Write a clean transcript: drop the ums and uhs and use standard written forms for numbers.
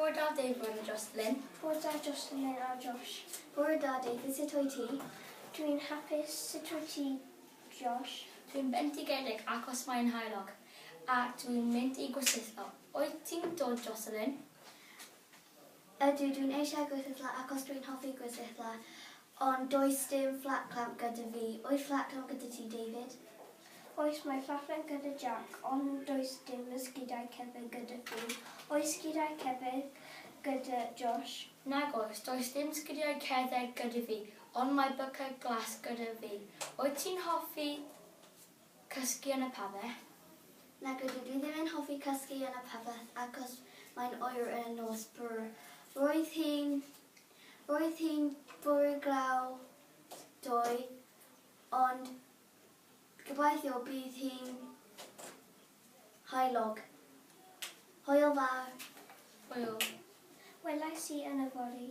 Bore da David a Jocelyn. Bore da Jocelyn a Josh. Bore da David, sut wyt ti? Dwi'n hapus, sut wyt ti Josh? Dwi'n bendigedig achos mae'n heulog a dwi'n mynd i gwersylla. Wyt ti'n dod Jocelyn? Ydw, dwi'n eisiau gwersylla achos dwi'n hoffi gwersylla, ond does dim flat clamp gyda fi. Oes flat clamp gyda ti, David? Oes, mae flat clamp gyda Jack, ond does dim esgidiau cerdded gyda fi. Oes esgidiau cerdded gyda Josh? Nag oes, does dim sgidiau cerdded gyda fi, ond mae bwced glas gyda fi. Wyt ti'n hoffi cysgu yn y pabell? Nag ydw, dwi ddim yn hoffi cysgu yn y pabell achos mae'n oer yn y nos brr. Roedd hi'n roedd hi'n bwrw glaw ddoe, ond gobeithio bydd hi'n heulog. Hwyl fawr. Hwyl. Welais i yn yfory.